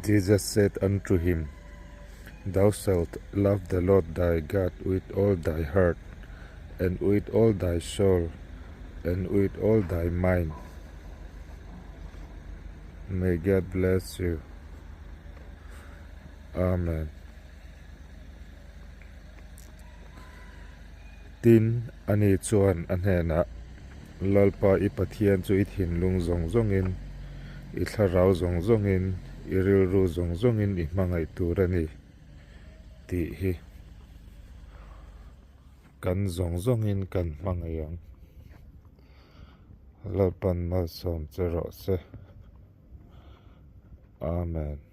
Jesus said unto him, Thou shalt love the Lord thy God with all thy heart, and with all thy soul, and with all thy mind. May God bless you. Amen. Tin, ani chuan a hnenah, Lalpa i Pathian chu i thinlung zawng zawngin, i thlarau zawng zawngin, i rilru zawng zawngin i hmangaih tur a ni, tih hi kan zawng zawngin kan hmangaih ang. Lalpan malsawm che rawh se. Amen.